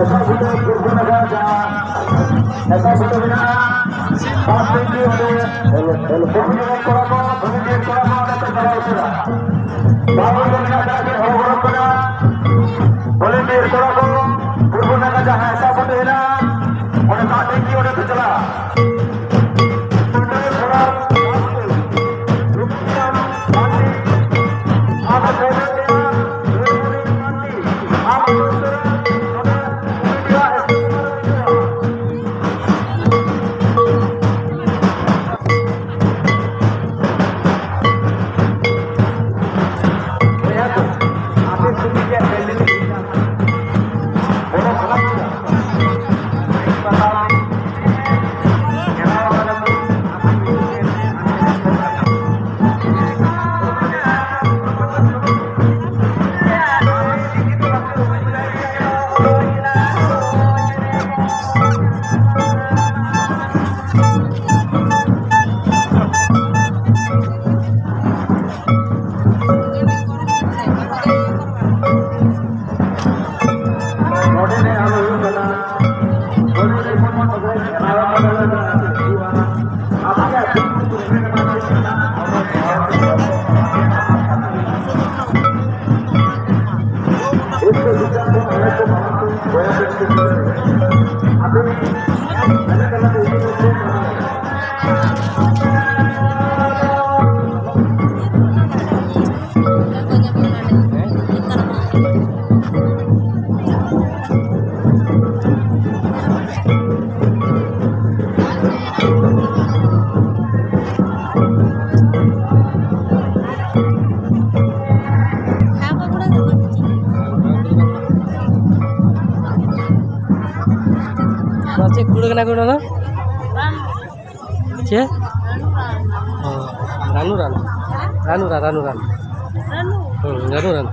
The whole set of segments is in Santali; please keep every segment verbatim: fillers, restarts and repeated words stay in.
ᱮᱴᱟᱜ ᱥᱩᱴᱟᱹ ᱯᱩᱨᱵᱚ ᱱᱟᱠᱷᱟ ᱡᱟᱦᱟᱸ ᱮᱴᱟᱜ ᱥᱩᱴᱟᱹ ᱢᱮᱱᱟᱜᱼᱟ, ᱵᱟᱨ ᱛᱤᱱ ᱴᱤ ᱚᱸᱰᱮ ᱠᱚᱲᱟ ᱠᱚ ᱵᱷᱚᱞᱩᱱᱴᱤᱭᱟᱨ ᱠᱚᱲᱟ ᱠᱚ ᱚᱸᱰᱮ ᱠᱚ ᱪᱟᱞᱟᱣ ᱩᱛᱟᱹᱨᱟ᱾ ᱵᱟᱵᱚᱱ ᱢᱮᱱᱟ ᱫᱟᱜ ᱜᱮ ᱦᱚᱨᱚᱵᱚᱨᱚᱜ ᱠᱟᱱᱟ᱾ ᱵᱷᱚᱞᱩᱱᱴᱤᱭᱟᱨ ᱠᱚᱲᱟ ᱠᱚ ᱯᱩᱨᱵᱚ ᱱᱟᱠᱷᱟ ᱡᱟᱦᱟᱸ ᱮᱴᱟᱜ ᱥᱩᱴᱟᱹ ᱦᱮᱱᱟᱜᱼᱟ, ᱚᱸᱰᱮ ᱫᱟᱜ ᱴᱮᱝᱠᱤ ᱚᱸᱰᱮ ᱠᱚ ᱪᱟᱞᱟᱜᱼᱟ᱾ ᱱᱚᱰᱮ ᱱᱮᱦᱚᱨ ᱦᱩᱭᱩᱜ ᱠᱟᱱᱟ, ᱵᱟᱹᱵᱩ ᱨᱮ ᱡᱮᱢᱚᱱ ᱱᱚᱰᱮ ᱱᱮᱦᱚᱨ ᱦᱩᱭᱩᱜ ᱠᱟᱱᱟ, ᱟᱯᱮᱭᱟᱜ ᱫᱩᱠ ᱥᱩᱠ ᱨᱮ ᱮᱢᱟᱱ ᱛᱮ ᱢᱮᱱᱟᱜ, ᱚᱱᱟ ᱱᱮᱦᱚᱨ ᱠᱚ ᱩᱱᱠᱩ ᱫᱤᱥᱚᱢ ᱠᱷᱚᱱ ᱦᱚᱲ ᱠᱚ ᱢᱟᱲᱟᱝ ᱛᱮ ᱵᱚᱭᱦᱟ ᱠᱚ ᱟᱫᱚ ᱟᱞᱮ ᱛᱟᱞᱟ ᱨᱮ ᱤᱫᱤ ᱠᱟᱛᱮ ᱱᱚᱣᱟ ᱪᱮᱫ ᱠᱩᱲᱟᱹ ᱠᱟᱱᱟ ᱠᱚ ᱱᱚᱣᱟ ᱫᱚ? ᱪᱮᱫ? ᱚ, ᱨᱟᱱᱩ ᱨᱟᱱ᱾ ᱨᱟᱱᱩ ᱨᱟᱱ, ᱨᱟᱱᱩ ᱨᱟᱱ᱾ ᱦᱩᱸ, ᱨᱟᱱᱩ ᱨᱟᱱ᱾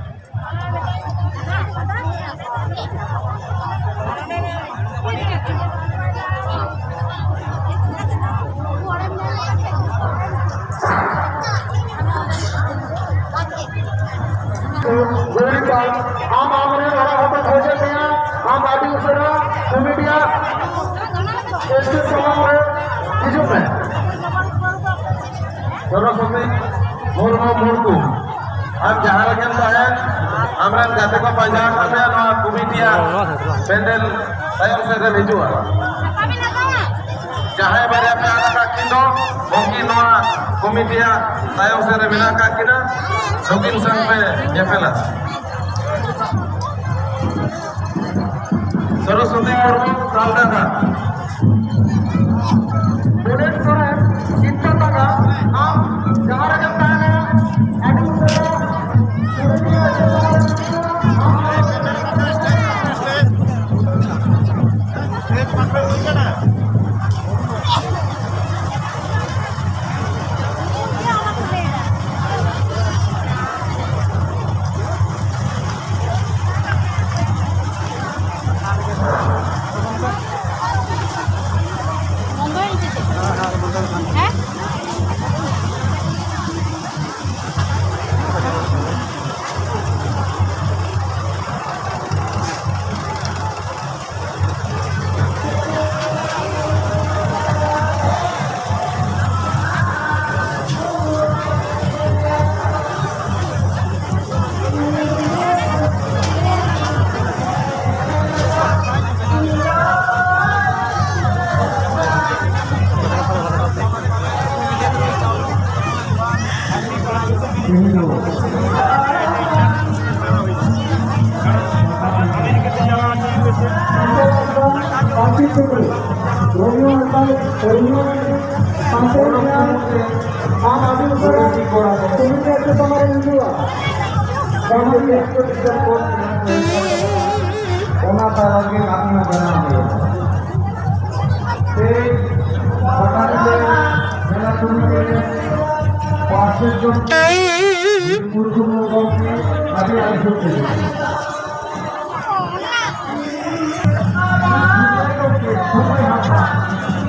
ᱜᱳᱣᱨᱤ ᱯᱟᱞ, ᱟᱢ ᱟᱢᱨᱮᱱ ᱚᱲᱟᱜ ᱦᱚᱲ ᱠᱚ ᱠᱷᱚᱡᱮᱫ ᱢᱮᱭᱟ, ᱟᱢ ᱟᱹᱰᱤ ᱩᱥᱟᱹᱨᱟ ᱠᱚᱢᱤᱴᱤᱭᱟᱜ ᱥᱴᱮᱡᱽ ᱥᱟᱢᱟᱝ ᱨᱮ ᱦᱤᱡᱩᱜ ᱢᱮ᱾ ᱥᱚᱨᱚᱥᱚᱛᱤ ᱢᱩᱨᱢᱩ ᱢᱩᱨᱢᱩ, ᱟᱢ ᱡᱟᱦᱟᱸ ᱨᱮᱜᱮᱢ ᱛᱟᱦᱮᱱ, ᱟᱢᱨᱮᱱ ᱜᱟᱛᱮ ᱠᱚ ᱯᱟᱸᱡᱟ ᱟᱠᱟᱫ ᱢᱮᱭᱟ ᱱᱚᱣᱟ ᱠᱚᱢᱤᱴᱤᱭᱟᱜ ᱯᱮᱱᱰᱮᱞ ᱛᱟᱭᱚᱢ ᱥᱮᱫ ᱨᱮᱢ ᱦᱤᱡᱩᱜᱼᱟ᱾ ᱡᱟᱦᱟᱸᱭ ᱵᱟᱨᱭᱟ ᱯᱮ ᱟᱫ ᱟᱠᱟᱫ ᱠᱤᱱ ᱫᱚ, ᱩᱱᱠᱤᱱ ᱱᱚᱣᱟ ᱠᱚᱢᱤᱴᱤᱭᱟᱜ ᱛᱟᱭᱚᱢ ᱥᱮᱫ ᱨᱮ ᱢᱮᱱᱟᱜ ᱟᱠᱟᱫ ᱠᱤᱱᱟ, ᱱᱩᱠᱤᱱ ᱥᱟᱶ ᱯᱮ ᱧᱮᱯᱮᱞᱟ᱾ ᱥᱚᱨᱚᱥᱚᱛᱤ ᱢᱩᱨᱢᱩ, ᱛᱟᱞᱰᱟᱸᱜᱟ᱾ ᱵᱩᱞᱮᱴ ᱥᱚᱨᱮᱱ, ᱪᱤᱱᱛᱟᱹ ᱛᱟᱸᱜᱟ, ᱟᱢ ᱡᱟᱦᱟᱸ ᱨᱮᱜᱮᱢ ᱛᱟᱦᱮᱱᱟ, ᱟᱹᱰᱤ ᱩᱥᱟᱹᱨᱟ ᱟᱢ ᱟᱹᱰᱤ ᱩᱥᱟᱹᱨᱟ ᱠᱚᱢᱤᱴᱤ ᱟᱹᱛᱩ ᱛᱟᱞᱟᱨᱮ ᱦᱤᱡᱩᱜᱼᱟ᱾ ᱚᱱᱟ ᱛᱟᱞᱟ ᱜᱮ ᱟᱹᱵᱤᱱᱟᱜ ᱡᱟᱱᱟᱢ ᱦᱩᱭᱩᱜᱼᱟ᱾ ᱛᱮᱦᱮᱧ ᱯᱟᱴᱟᱵᱤᱸᱫᱷᱟᱹ ᱢᱮᱞᱟ ᱠᱚᱢᱤᱴᱤ ᱨᱮ ᱯᱟᱸᱪᱥᱚ ᱡᱚᱱ ᱢᱩᱨᱢᱩ ᱜᱚᱢᱠᱮ ᱟᱹᱰᱤ ᱟᱹᱰᱤ ᱥᱩᱠ ᱛᱮ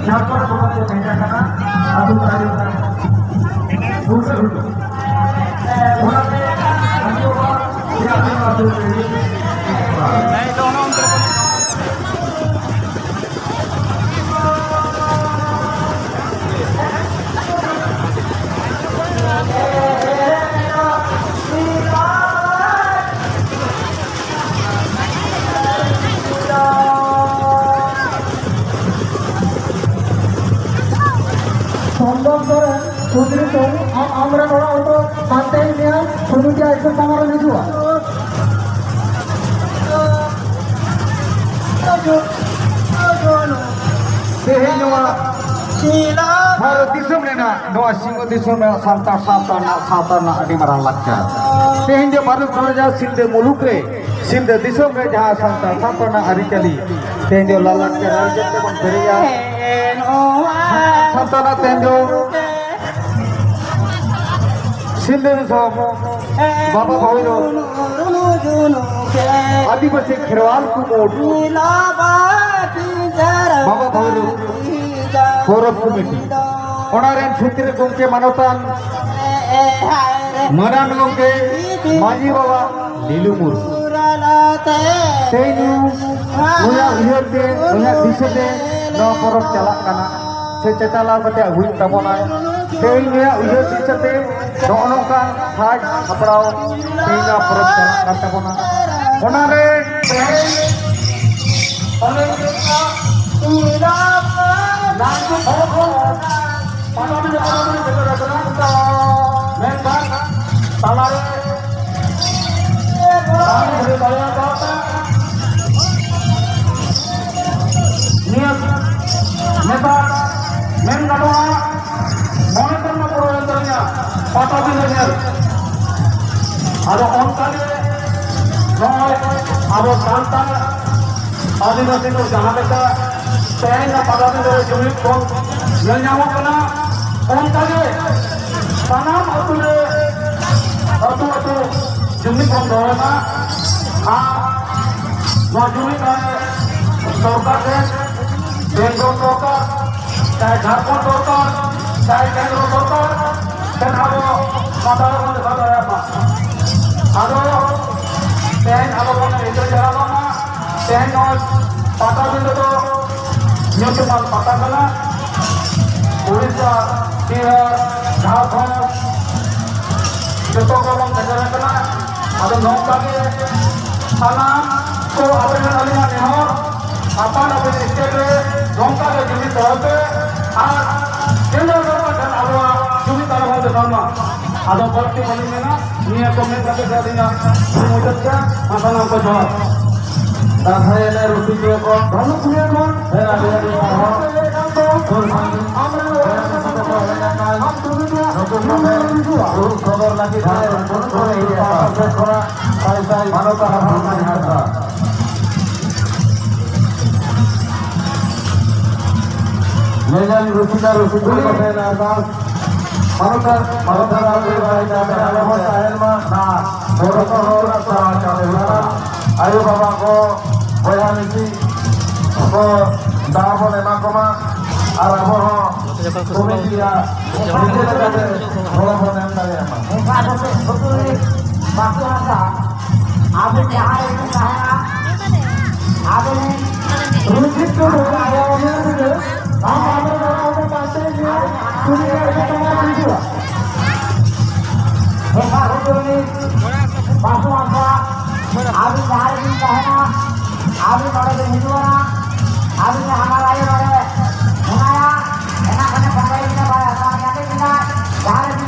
ᱡᱷᱟᱲᱠᱷᱚᱸᱰ ᱯᱚᱱᱚᱛ ᱠᱚ ᱵᱷᱮᱡᱟ ᱠᱟᱱᱟ᱾ ᱟᱵᱚ ᱛᱟᱭᱚᱢ ᱨᱮ ᱚᱱᱟᱛᱮ ᱟᱵᱚᱣᱟᱜ ᱥᱚᱢᱵᱚᱞ ᱥᱚᱨᱮᱱ, ᱥᱩᱫᱽᱨᱤ ᱥᱚᱨᱮᱱ, ᱟᱢ, ᱟᱢᱨᱮᱱ ᱚᱲᱟᱜ ᱦᱚᱲ ᱫᱚ ᱯᱟᱱᱛᱮᱭᱮᱫ ᱢᱮᱭᱟ, ᱥᱩᱫᱽᱨᱤ ᱟᱡ ᱥᱟᱢᱟᱝ ᱨᱮᱢ ᱦᱤᱡᱩᱜᱼᱟ᱾ ᱛᱮᱦᱮᱧ ᱱᱚᱣᱟ ᱵᱷᱟᱨᱚᱛ ᱫᱤᱥᱚᱢ ᱨᱮᱱᱟᱜ ᱱᱚᱣᱟ ᱥᱤᱧᱚᱛ ᱫᱤᱥᱚᱢ ᱨᱮᱱᱟᱜ ᱥᱟᱱᱛᱟᱲ ᱥᱟᱶᱛᱟ ᱨᱮᱱᱟᱜ, ᱥᱟᱶᱛᱟ ᱨᱮᱱᱟᱜ ᱟᱹᱰᱤ ᱢᱟᱨᱟᱝ ᱞᱟᱠᱪᱟᱨ᱾ ᱛᱮᱦᱮᱧ ᱫᱚ ᱵᱷᱟᱨᱚᱛ ᱨᱟᱡᱟ ᱥᱤᱞᱫᱟᱹ ᱢᱩᱞᱩᱠ ᱨᱮ, ᱥᱤᱞᱫᱟᱹ ᱫᱤᱥᱚᱢ ᱨᱮ ᱡᱟᱦᱟᱸ ᱥᱟᱱᱛᱟᱲ ᱥᱟᱶᱛᱟ ᱨᱮᱱᱟᱜ ᱟᱹᱨᱤᱪᱟᱹᱞᱤ, ᱛᱮᱦᱮᱧ ᱫᱚ ᱞᱟᱞᱟᱪᱟᱨ ᱟᱹᱨᱤᱪᱟᱹᱞᱤ ᱛᱮᱵᱚᱱ ᱯᱮᱨᱮᱡᱟ᱾ ᱥᱟᱱᱛᱟᱲᱟᱜ ᱛᱮᱦᱮᱧ ᱫᱚ ᱥᱤᱞᱫᱟᱹ ᱫᱤᱥᱚᱢ ᱵᱟᱵᱟ ᱵᱷᱳᱭᱨᱳᱵ, ᱟᱹᱫᱤᱵᱟᱹᱥᱤ ᱠᱷᱮᱨᱣᱟᱞ ᱠᱚ ᱢᱳᱴ, ᱵᱟᱵᱟ ᱵᱷᱳᱭᱨᱳᱵ ᱯᱚᱨᱚᱵᱽ ᱠᱚᱢᱤᱴᱤ, ᱚᱱᱟ ᱨᱮᱱ ᱥᱩᱛᱨᱮ ᱜᱚᱢᱠᱮ ᱢᱟᱱᱚᱛᱟᱱ ᱢᱟᱨᱟᱝ ᱜᱚᱢᱠᱮ ᱢᱟᱹᱡᱷᱤ ᱵᱟᱵᱟ ᱞᱤᱞᱩ ᱢᱩᱨᱢᱩ᱾ ᱛᱮᱦᱮᱧ ᱱᱩᱭᱟᱜ ᱩᱭᱦᱟᱹᱨ ᱛᱮ, ᱱᱩᱭᱟᱜ ᱫᱤᱥᱟᱹ ᱛᱮ ᱱᱚᱣᱟ ᱯᱚᱨᱚᱵᱽ ᱪᱟᱞᱟᱜ ᱠᱟᱱᱟ, ᱥᱮ ᱪᱟᱪᱟᱞᱟᱣ ᱠᱟᱛᱮ ᱟᱹᱜᱩᱭᱮᱫ ᱛᱟᱵᱚᱱᱟᱭ᱾ ᱛᱮᱦᱮᱧ ᱱᱩᱭᱟᱜ ᱩᱭᱦᱟᱹᱨ ᱫᱤᱥᱟᱹ ᱛᱮ ᱱᱚᱜᱼᱚ ᱱᱚᱝᱠᱟ ᱥᱟᱡᱽ ᱥᱟᱯᱲᱟᱣ ᱛᱮᱦᱮᱧ ᱱᱚᱣᱟ ᱯᱚᱨᱚᱵᱽ ᱪᱟᱞᱟᱜ ᱠᱟᱱ ᱛᱟᱵᱚᱱᱟ᱾ ᱚᱱᱟᱨᱮ ᱛᱮᱦᱮᱧ ᱚᱱᱮ ᱱᱟᱭᱠᱮ ᱴᱷᱮᱱ ᱠᱷᱚᱱ ᱯᱟᱴᱟᱵᱤᱸᱫᱷᱟᱹ ᱯᱟᱨᱚᱢ ᱨᱮ ᱥᱮᱴᱮᱨ ᱟᱠᱟᱱᱟ᱾ ᱢᱮᱱᱠᱷᱟᱱ ᱛᱟᱞᱟᱨᱮ ᱵᱟᱝ ᱥᱮᱴᱮᱨ ᱫᱟᱲᱮ ᱟᱠᱟᱣᱟᱫᱟ᱾ ᱱᱤᱭᱟᱹ ᱱᱮᱛᱟᱨ ᱢᱮᱱ ᱜᱟᱱᱚᱜᱼᱟ, ᱢᱚᱬᱮ ᱥᱮᱨᱢᱟ ᱯᱩᱨᱟᱹᱣᱮᱱ ᱛᱟᱹᱞᱤᱧᱟ ᱯᱟᱴᱟᱵᱤᱸᱫᱷᱟᱹ ᱧᱮᱞ᱾ ᱟᱫᱚ ᱚᱱᱠᱟᱜᱮ ᱱᱚᱜᱼᱚᱭ ᱟᱵᱚ ᱥᱟᱱᱛᱟᱲ ᱟᱹᱫᱤᱵᱟᱹᱥᱤ ᱠᱚ ᱡᱟᱦᱟᱸ ᱞᱮᱠᱟ ᱛᱮᱦᱮᱧ ᱱᱚᱣᱟ ᱯᱟᱴᱟᱵᱤᱸᱫᱷᱟᱹ ᱨᱮ ᱡᱩᱢᱤᱫ ᱵᱚᱱ ᱧᱮᱞ ᱧᱟᱢᱚᱜ ᱠᱟᱱᱟ, ᱚᱱᱠᱟᱜᱮ ᱥᱟᱱᱟᱢ ᱟᱹᱛᱩ ᱨᱮ, ᱟᱹᱛᱩ ᱟᱹᱛᱩ ᱡᱩᱢᱤᱫ ᱵᱚᱱ ᱫᱚᱦᱚᱭ ᱢᱟ᱾ ᱟᱨ ᱱᱚᱣᱟ ᱡᱩᱢᱤᱫ ᱨᱮ ᱥᱚᱨᱠᱟᱨ ᱴᱷᱮᱱ, ᱵᱮᱝᱜᱚᱞ ᱥᱚᱨᱠᱟᱨ, ᱪᱟᱦᱮ ᱡᱷᱟᱲᱠᱷᱚᱸᱰ ᱥᱚᱨᱠᱟᱨ, ᱪᱟᱦᱮ ᱠᱮᱱᱫᱨᱚ ᱥᱚᱨᱠᱟᱨ ᱴᱷᱮᱱ ᱟᱵᱚ ᱢᱟᱛᱟᱣ ᱵᱚᱱ ᱫᱮᱠᱷᱟᱣ ᱫᱟᱲᱮᱭᱟᱜ ᱢᱟ᱾ ᱟᱫᱚ ᱛᱮᱦᱮᱧ ᱟᱵᱚ ᱵᱚᱱ ᱮᱱᱮᱡ ᱥᱮᱨᱮᱧ ᱫᱟᱲᱮᱭᱟᱜ ᱢᱟ᱾ ᱛᱮᱦᱮᱧ ᱱᱚᱜᱼᱚᱭ ᱯᱟᱴᱟᱵᱤᱸᱫᱷᱟᱹ ᱫᱚ ᱧᱩᱛᱩᱢᱟᱱ ᱯᱟᱛᱟ ᱠᱟᱱᱟ᱾ ᱩᱲᱤᱥᱥᱟ, ᱵᱤᱦᱟᱨ, ᱡᱷᱟᱲᱠᱷᱚᱸᱰ ᱡᱚᱛᱚ ᱠᱚᱵᱚᱱ ᱥᱮᱴᱮᱨ ᱟᱠᱟᱱᱟ᱾ ᱟᱫᱚ ᱱᱚᱝᱠᱟ ᱜᱮ ᱥᱟᱱᱟᱢ ᱠᱚ ᱟᱵᱮᱱ ᱟᱹᱞᱤᱧᱟᱜ ᱱᱮᱦᱚᱨ, ᱟᱯᱟᱱ ᱟᱹᱯᱤᱱ ᱥᱴᱮᱴ ᱨᱮ ᱱᱚᱝᱠᱟ ᱜᱮ ᱡᱩᱢᱤᱫ ᱫᱚᱦᱚᱭ ᱯᱮ ᱟᱨ ᱠᱮᱱᱫᱨᱚ ᱥᱚᱨᱠᱟᱨ ᱴᱷᱮᱱ ᱟᱵᱚᱣᱟᱜ ᱡᱩᱢᱤᱫ ᱟᱨᱦᱚᱸ ᱵᱚᱱ ᱫᱮᱠᱷᱟᱣ ᱢᱟ᱾ ᱟᱫᱚ ᱵᱟᱹᱲᱛᱤ ᱵᱟᱹᱞᱤᱧ ᱢᱮᱱᱟ, ᱱᱤᱭᱟᱹ ᱠᱚ ᱢᱮᱱ ᱠᱟᱛᱮ ᱜᱮ ᱟᱹᱞᱤᱧᱟᱜ ᱞᱤᱧ ᱢᱩᱪᱟᱹᱫ ᱠᱮᱫᱟ᱾ ᱢᱟ ᱥᱟᱱᱟᱢ ᱠᱚ ᱡᱚᱦᱟᱨ᱾ ᱫᱟᱸᱥᱟᱭ ᱮᱱᱮᱡ ᱨᱩᱥᱤᱠᱤᱭᱟᱹ ᱠᱚ, ᱦᱮᱸ, ᱟᱹᱰᱤ ᱟᱹᱰᱤ ᱥᱟᱨᱦᱟᱣ᱾ ᱥᱩᱨ ᱥᱟᱺᱜᱤᱧ ᱨᱮᱱ ᱡᱚᱛᱚ ᱠᱚ ᱦᱮᱡ ᱟᱠᱟᱱ, ᱱᱩᱠᱩ ᱠᱚᱴᱷᱮᱱ ᱫᱩᱲᱩᱵ ᱥᱚᱫᱚᱨ ᱞᱟᱹᱜᱤᱫ ᱛᱮ ᱩᱱᱠᱩ ᱯᱟᱦᱴᱟ ᱥᱮᱫ ᱠᱷᱚᱱᱟᱜ ᱥᱟᱭ ᱥᱟᱭ ᱢᱟᱱᱚᱛ ᱟᱨ ᱦᱟᱨᱛᱟ᱾ ᱧᱮᱧᱮᱞ ᱨᱩᱥᱤᱠᱟ ᱨᱩᱥᱤᱠᱟ ᱠᱚᱴᱷᱮᱱ ᱟᱨᱫᱟᱥ, ᱢᱟᱱᱚᱛ ᱟᱨ ᱢᱟᱱᱚᱛ ᱟᱨ ᱟᱵᱚ ᱵᱚᱱ ᱛᱟᱦᱮᱱ ᱢᱟ᱾ ᱡᱚᱛᱚ ᱦᱚᱲ ᱥᱟᱶ ᱠᱟᱛᱮ ᱟᱭᱳ ᱵᱟᱵᱟ ᱠᱚ, ᱵᱚᱭᱦᱟ ᱢᱤᱥᱤ ᱠᱚ ᱫᱟᱣ ᱵᱚᱱ ᱮᱢᱟ ᱠᱚᱢᱟ ᱟᱨ ᱟᱵᱚ ᱦᱚᱸ ᱠᱚᱢᱤᱴᱤᱭᱟᱜ ᱱᱤᱡᱮ ᱞᱮᱠᱟᱛᱮ ᱜᱚᱲᱚ ᱵᱚᱱ ᱮᱢ ᱫᱟᱲᱮᱭᱟᱜ ᱢᱟ᱾ ᱚᱱᱠᱟ ᱠᱟᱛᱮ ᱥᱩᱫᱷᱩ ᱵᱟᱹᱠᱩ ᱦᱟᱸᱥᱫᱟ, ᱟᱵᱮᱱ ᱡᱟᱦᱟᱸ ᱨᱮᱵᱮᱱ ᱛᱟᱦᱮᱱᱟ, ᱟᱵᱮᱱ ᱨᱩᱡᱤᱛ ᱴᱩᱰᱩ, ᱟᱢ ᱟᱵᱮᱱ ᱫᱚ ᱟᱵᱚ ᱯᱟᱥᱮ ᱜᱮ, ᱠᱩᱲᱤ ᱜᱤᱫᱽᱨᱟᱹ ᱠᱚ ᱛᱟᱦᱮᱸ ᱦᱤᱡᱩᱜᱼᱟ᱾ ᱚᱱᱠᱟ ᱥᱩᱫᱷᱩ ᱵᱟᱹᱠᱩ ᱦᱟᱸᱥᱫᱟ, ᱟᱵᱮᱱ ᱡᱟᱦᱟᱸ ᱨᱮᱵᱮᱱ ᱛᱟᱦᱮᱱᱟ, ᱟᱵᱮᱱ ᱱᱚᱰᱮ ᱵᱮᱱ ᱦᱤᱡᱩᱜᱼᱟ, ᱟᱵᱮᱱ ᱦᱟᱢᱟᱞ ᱟᱭᱳ ᱱᱚᱰᱮ ᱢᱮᱱᱟᱭᱟ, ᱮᱱᱟ ᱠᱷᱟᱱᱮ ᱵᱚᱸᱜᱟᱭ ᱠᱟᱱᱟ, ᱵᱟᱭ ᱦᱟᱛᱟᱣ ᱠᱟᱛᱮ ᱠᱟᱱᱟ, ᱡᱟᱦᱟᱸ ᱨᱮ